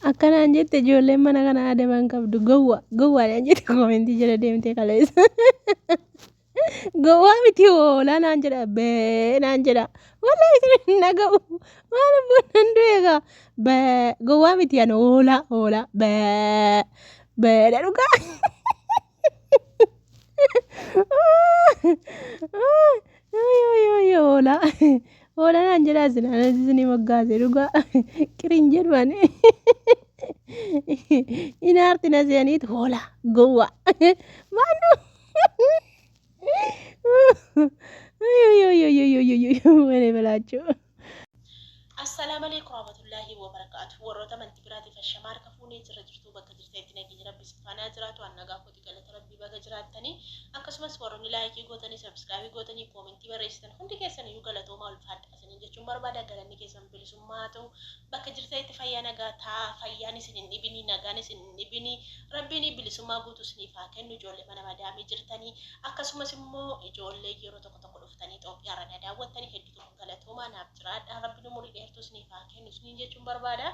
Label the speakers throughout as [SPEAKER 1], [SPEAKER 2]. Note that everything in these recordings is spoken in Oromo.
[SPEAKER 1] Akkanaan jette ijoolleen mana kana adaba hin qabdu gowwa gowwaadhaan jette koomentii jala deemtee kaleessa. Gowwaa miti hoolaa naan jedha bee naan jedha. Wallahi isin hin dhaga'u. Maal abboon nan du'e gaa. Bee gowwaa miti ani hoolaa hoolaa bee beedha dhugaa. Hoolaa hoolaa naan jedhaa isin anas isinii moggaase dhugaa qirin jedhu ani. Inaarti na seeniit hoolaa gowwaa. Maannu. Wani balaachuu.
[SPEAKER 2] Assalaamu alaikum warahmatullaahi wabarakaatu. Warroota amantii biraatiif ashamaa harka fuunee jirra jirtuu bakka jirtanitti nageenyi rabbi isin faana haa jiraatu. An nagaa kooti galata rabbii baga jiraattanii. Akkasumas warroonni laayikii gootanii sabskraabii gootanii koomentii barreessitan hundi keessan iyyuu galatoomaa ulfaadha isiniin jechuun barbaada. Galanni keessan bilisummaa haa ta'u. Bakka jirtanitti fayyaa nagaa ta'a. Fayyaan isin hin dhibini, nagaan isin hin dhibini. Rabbiin bilisummaa guutuu isiniif haa kennu ijoollee mana madaamii jirtanii. Akkasumas immoo ijoollee yeroo tokko tokko dhuftanii Itoophiyaa irra na daawwattanii hedduu tokko galatoomaa naaf jiraadhaa. Rabbiin umurii dheertuu isiniif haa kennu isiniin jechuun barbaada.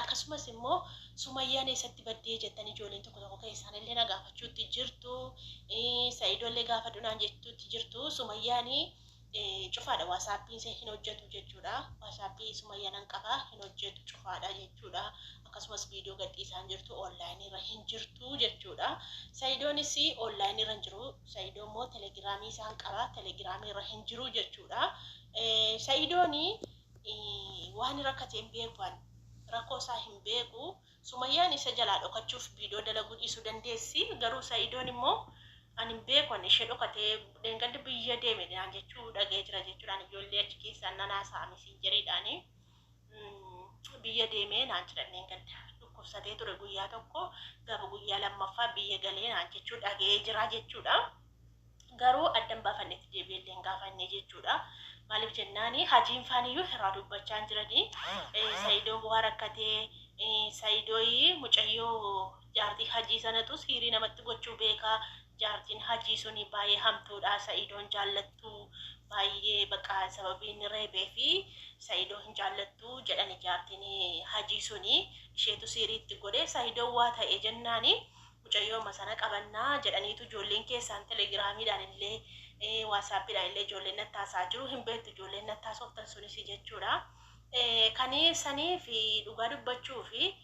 [SPEAKER 2] Akkasumas immoo Sumayyaan eessatti baddee jettanii ijoolleen tokko tokko keessaan illee na gaafachuutti jirtu. Sa'idoo illee gaafadhu naan jechuutti jirtu. Sumayyaan cufaadha waasaappiin ishee hin hojjetu jechuudha. Waasaappii Sumayyaa nan qaba hin hojjetu cufaadha jechuudha. Akkasumas viidiyoo gadhiisaa hin jirtu onlaayinii irra hin jirtu jechuudha. Sa'idoonis onlaayinii irra hin jiru. Sa'idoo immoo telegiraamii isaan qaba telegiraamii irra hin jiru jechuudha. Sa'idoon waan rakkate hin beeku ani. Rakkoo isaa hin beeku. Sumayyaan isa jalaa dhokachuuf viidiyoo dalaguu dhiisuu dandeessi. Garuu Sa'idoon immoo ani hin beeku ani ishee dhokatee dheengadda biyya deeme naan jechuu dhaga'ee jira jechuudhaan ijoollee achi keessaan nan haasa'a misiinjeriidhaani. Biyya deemee naan jedhan dheengadda dhukkubsatee ture guyyaa tokko gaafa guyyaa lammaffaa biyya galee naan jechuu dhaga'ee jira jechuudha. Garuu addan baafanne itti deebi'ee illee hin gaafanne jechuudha. Maaliif jennaani hajiin faaniyyuu irraa dubbachaa hin jiranii. Sa'idoon waa rakkatee Sa'idooyi mucayyoo jaartii hajii sanatu siirii namatti gochuu beeka. Jaartiin hajii suni baay'ee hamtuudha. Sa'idoon jaallattu baay'ee baqa sababii inni reebee fi Sa'idoo hin jaallattu jedhani jaartiin hajii suni isheetu siirii itti godhe. Sa'idoon waa ta'e jennaani mucayyooma sana qabanna jedhaniitu ijoolleen keessaan telegiraamiidhaan illee waasaappiidhaan illee ijoolleen natti haasa'aa jiru. Hin beektu ijoolleen natti haasoftan sunis jechuudha. Kan sanii fi dhugaa dubbachuu fi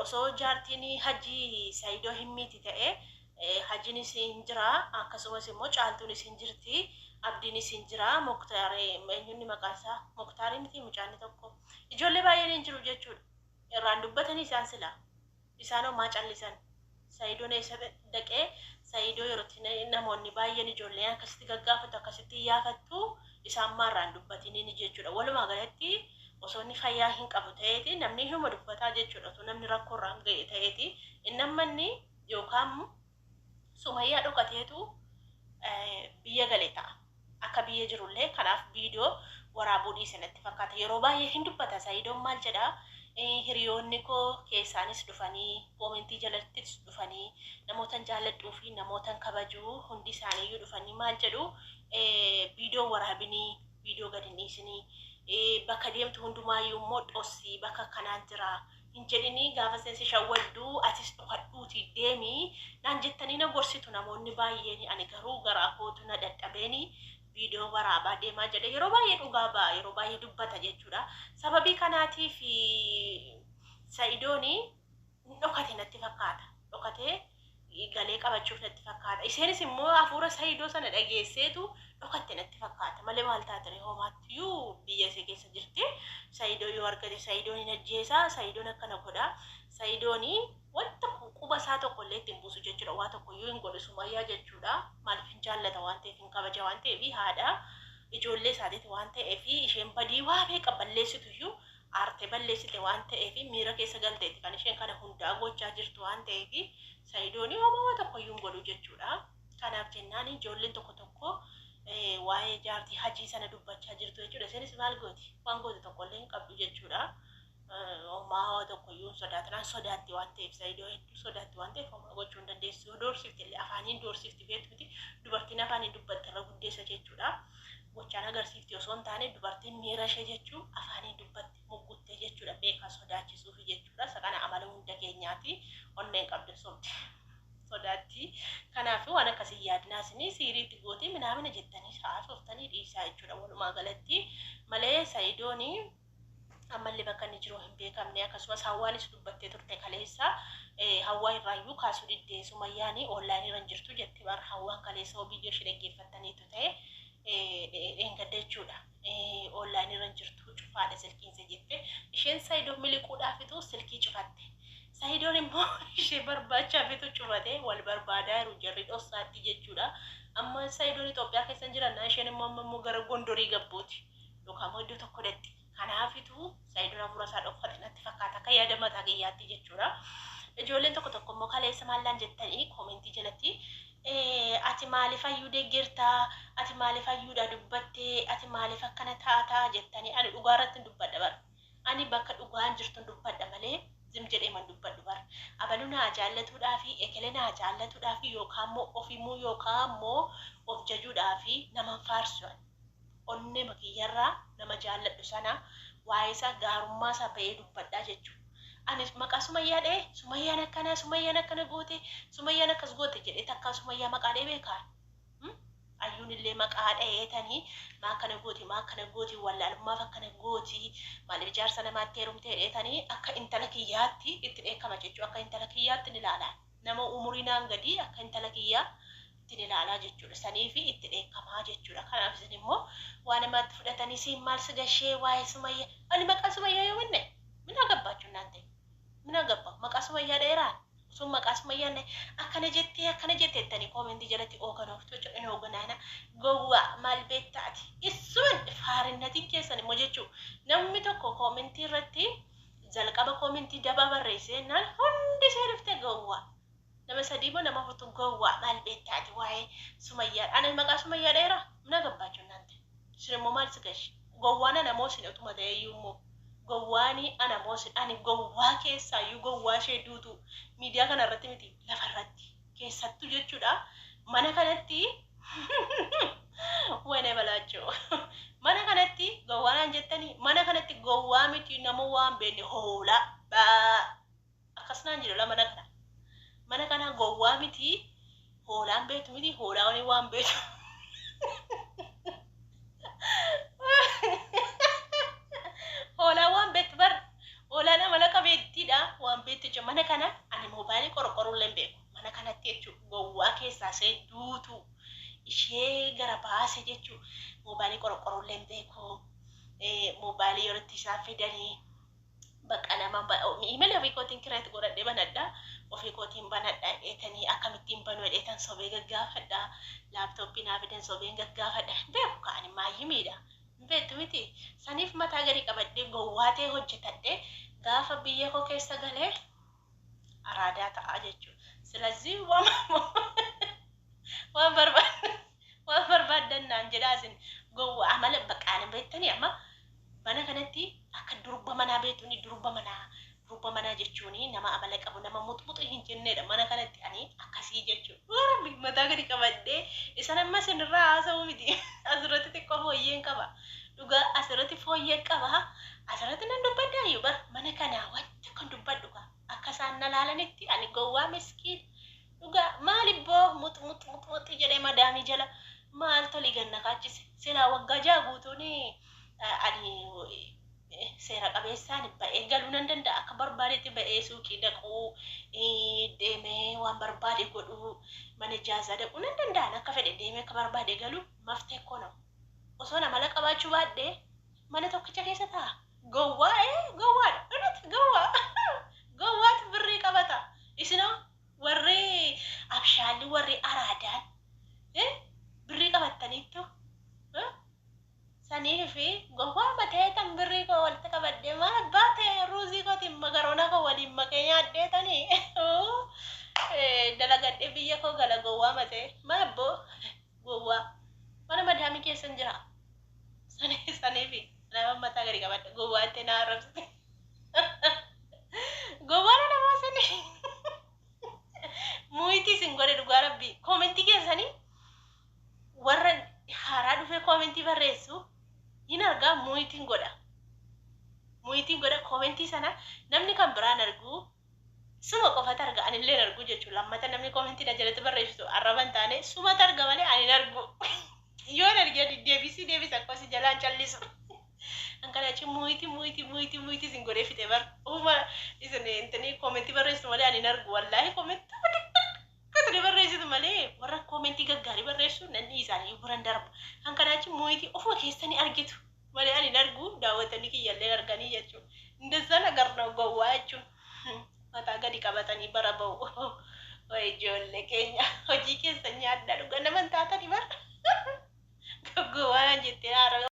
[SPEAKER 2] osoo jaartiin hajii Sa'idoo hin miiti ta'e hajiinis hin jira akkasumas immoo caaltuunis hin jirti abdiinis hin jira Muktaar eenyunni maqaan isaa Muktaarii miti mucaanni tokko ijoollee baay'een hin jiru jechuudha. Irraan dubbatanii isaan silaa. Isaanoo maa callisan? Sayidoon eessa dhaqee? Sayidoo yeroo itti namoonni baay'een ijoolleen akkasitti gaggaafatu akkasitti iyyaafattu isaan maa irraa hin dubbatiniin jechuudha. Walumaa galatti osoo inni fayyaa hin qabu ta'eeti namni hinuma dubbataa jechuudha. Osoo namni rakkoo irraan ga'e ta'eeti inni amma inni yookaan Sumayyaa dhokateetu biyya gale ta'a. Akka biyya jirullee kanaaf viidiyoo waraabuu dhiise natti fakkaata. Yeroo baay'ee hin dubbata Sa'idoon maal jedha hiriyoonni koo keessaanis dhufanii koomentii jalattis dhufanii namootan jaalladhuu fi namootan kabaju hundi isaaniiyyuu dhufanii maal jedhu viidiyoo waraabinii viidiyoo gadi hin dhiisinii bakka deemtu hundumaayyuu immoo dhossii bakka kanaan jira hin jedhinii gaafa isheen si shawwaddu atis dhokadhuutii deemi naan jettanii na gorsitu namoonni baay'een ani garuu garaa kootu na dadhabeeni viidiyoo waraabaa deemaa jedhe yeroo baay'ee dhugaa ba'a yeroo baay'ee dubbata jechuudha sababii kanaatiif Sa'idooni hin dhokate natti fakkaata dhokatee galee qabachuuf natti fakkaata. Isheenis immoo hafuura Saidoo sana dhageesseetu dhokatte natti fakkaata. Malee maal taatere homaattiyyuu biyya ishee keessa jirti. Saidoo yoo argate Saidoon hin ajjeesa. Saidoon akkana godha. Saidoon wanta quba isaa tokko illee ittiin buusu jechuudha. Waa tokko iyyuu hin godhu Sumayyaa jechuudha. Maaliif hin jaallata waan ta'eef hin kabaja waan ta'eef haadha ijoollee isaatiiti waan ta'eef isheen badii waa meeqa balleessitu iyyuu aarte balleessite waan ta'eef miira keessa galteeti kan isheen kana hundaa gochaa jirtu waan ta'eef Sa'idooni homaa waa tokko iyyuu hin godhu jechuudha. Kanaaf jennaan ijoolleen tokko tokko waa'ee jaartii hajii sana dubbachaa jirtu jechuudha. Isheenis maal gooti? Waan goote tokko illee hin qabdu jechuudha. Homaa waa tokko iyyuu hin sodaatin. Sodaatti waan ta'eef Sa'idoo hedduu sodaatti waan ta'eef homaa gochuu hin dandeessu. Yoo doorsifte illee afaaniin doorsifti beektu miti. Dubartiin afaaniin dubbatte irra guddeessa jechuudha. Gochaan agarsiifti osoo hin taane dubartiin miira ishee jechuu afaaniin dubbatti mugguttee jechuudha. Beekaa sodaachisuufi jechuudha. kanaati onneen qabdu sobdi. Sodaatti. Kanaaf waan akkasii yaadnaa isinii siiriitti gootii minaamina jettanii haasoftanii dhiisaa jechuudha walumaa galatti malee Sa'idooni ammallee bakka inni jiru hin beekamne. Akkasumas Hawwaanis dubbattee turte kaleessa. Hawwaa irraayyuu kaasuu diddee Sumayyaani online irra hin jirtu jette bar. Hawwaan kaleessa hoo viidiyoo ishee dhaggeeffattaniitu ta'e dheengadda jechuudha. Online irra hin jirtu, cufaadha silkiinsa jette. Isheen Saidoo miliquudhaafitu silkii cufatte. Saidoon immoo ishee barbaachaafitu cufate. Wal barbaadaa jiru jarri dhossaatti jechuudha. Amma Saidoon Itoophiyaa keessa hin jiran, isheen immoo amma immoo gara Gondorii gabbuuti. Yookaan immoo iddoo tokko datti. Kanaafitu Saidoon hafuura isaa dhokfate natti fakkaata akka yaada mataa kiyyaatti jechuudha. Ijoolleen tokko tokko immoo kaleessa maallaan jettanii koomentii jalatti, ati maaliif hayyuu deeggertaa, ati maaliif hayyuudha dubbattee, ati maaliif akkana taataa jettanii. Ani dhugaa irratti hin dubbadha bara. Ani bakka dhugaan jirtu hin dubbadha malee zim jedhee man dubbadhu bara. Abalu naa jaallatuudhaa fi ekele naa jaallatuudhaa fi yookaan immoo of himuu yookaan immoo of jajuudhaa fi naman faarsu ani. Onneema kiyyarraa nama jaalladhu sana waa'ee isaa, gaarummaa isaa ba'ee dubbadhaa jechuudha. Ani maqaa Sumayyaa dha'ee Sumayyaan akkanaa, Sumayyaan akkana goote, Sumayyaan akkas goote jedhee takkaa Sumayyaa maqaa dha'ee beekaa? Ayyuun illee maqaa dha'eetanii maa akkana gooti, maa akkana gooti, wallaalummaaf akkana gooti, maaliif jaarsa namaatti heerumte jedheetanii akka intala kiyyaatti itti dheekkama jechuudha. Akka intala kiyyaatti ni ilaalaa. Nama umurii naan gadii akka intala kiyyaa ittiin ilaalaa jechuudha. Saniifi itti dheekkamaa jechuudha. Kanaaf isin immoo waa namaatti fudhatanii siin maal si gashee waa'ee Sumayyaa. Ani maqaa Sumayyaa yoo minne mina gabbaachuun naan ta'e. Mina gabba maqaa Sumayyaa dheeraan. Osoo maqaa Sumayyaa hin akkana jettee akkana jettee jettanii koomentii jalatti ooganooftu jechuudha. Hin ooganaana gowwaa maal beektaati. Isuman faarinnatiin keessan immoo jechuudha. Namni tokko koomentii irratti jalqaba koomentii dabaa barreessee naan hundi ishee dhuftee gowwaa. Nama sadii moo nama afurtu gowwaa maal beektaati waa'ee Sumayyaa. Ani maqaa Sumayyaa dheeraa mina gabbaachuun naan ta'e. Isin immoo maal si gashi? Gowwaan ana moo isin utuma ta'e iyyuu immoo? Gowwaani ana moo isin? Ani gowwaa keessaayyuu gowwaa ishee duutu miidiyaa kana irratti miti, lafa irratti keessattuu jechuudha. Mana kanatti wayne balaachoo. Mana kanatti gowwaa naan jettanii, mana kanatti gowwaa miti, nama waan beekne hoolaa baa akkas naan jedhu mana kana. Mana kana gowwaa miti, hoolaan beektu miti, hoolaa waliin waan beektu. Hoolaan waan beektu bar, hoolaan amala qabeettiidha waan beektu jechuudha. Mana kana ani moobaayilii qorqoruullee hin beeku. Mana kanatti jechuudha gowwaa keessaa ishee duutu ishee gara baase jechuudha. Moobaayilii qorqoruullee hin beeku. Moobaayilii yeroo itti isaan fidanii bakka nama iimeelii ofii kootiin kireet godhadhee banadha. Ofii kootiin banadha jedheetanii akkamittiin banuu jedheetan sobee gaggaafadha. Laaptooppii naa fidan sobeen gaggaafadha. Hin beeku ka'ani maayyimiidha. Hin beektu miti. Saniif mataa gadi qabadhee gowwaa ta'e hojjetadhee gaafa biyya koo keessa galee araadaa ta'a jechuudha. Silazii waan barbaaddan naan jedhaa isin gowwaa amala baqqaana beektanii. Amma mana kanatti akka durba manaa beektuuni, durba manaa, durba manaa jechuun nama amala qabu, nama muxmuxu hin jennedha. Mana kanatti ani akkasii jechuudha. Warabbi mataa gadi qabadhee isan amma isinirraa haasa'uu miti. Asirratti xiqqoo fooyyeen qaba. Dhugaa asirratti fooyyeen qaba. Asirratti nan dubbadha iyyuu bar mana kanaa wanti kan dubbadhu kaa. Akka isaan na laalanitti ani gowwaa miskiin. Dhugaa maalibboo mux mux mux mux jedhee madaamii jala maal tolii ganna kaachise. Silaa waggaa 6 guutuun ani seera qabeessaan ba'ee galuu nan danda'a. Akka barbaadetti ba'ee suuqii dhaquu, deemee waan barbaade godhuu, mana ijaazaa dhaquu nan danda'an. Akka fedhe deemee akka barbaade galuu maftee koo nama. Osoo amala qabaachuu baadhee mana tokkicha keessa taa'a. Gowwaa gowwaadha. Irratti gowwaa. Gowwaatu birrii qabata. Isinoo warri abshaalli, warri araadaan birrii qabattaniittu. Sanii fi gowwaa matee tan birrii koo walitti qabadhee maal abbaa ta'e ruuzii kootiin makaroonaa koo waliin makee nyaadhee tanii dalagadhee biyya koo gala. Gowwaa matee maal abboo gowwaa mana madaamii keessan jira. Sanii fi nama mataa gadi qabadhe gowwaa itti na arrabsite. Gowwaa namaa sanii muyitii isin godhe dhugaa rabbii koomentii keessanii warra haaraa dhufee koomentii barreessu hin argaa, muyitiin godha. Muyitiin godha koomentii sana namni kan biraan argu. Suma qofatu arga, anillee hin argu jechuudha. Lammata namni koomentii na jalatti barreessitu arraba hin taane sumatu arga malee ani hin argu. Yoon arge deebisii deebisa akkasii jalaan callisu. Kan kana achi muuyiti muuyiti muuyiti muuyiti isin godhee fixe bar. Ufuma isin intini koomentii barreessitu malee ani hin argu. Wallaahi koomentii akkatuni barreessitu malee warra koomentii gaggaarii barreessu nan dhiisaanii biran darba. Kan kana achi muuyiti ofuma keessanii argitu malee ani hin argu, daawwattoonni kiyyallee arganii jechuudha. እንደዛ ነገር ነው gowwaa jechuun. Mataa gadi qabatanii bara ba'u. Wayi ijoollee keenya, hojii keessa nyaadha, dhuga nama hin taatanii bara. Gowwaa jettee haara.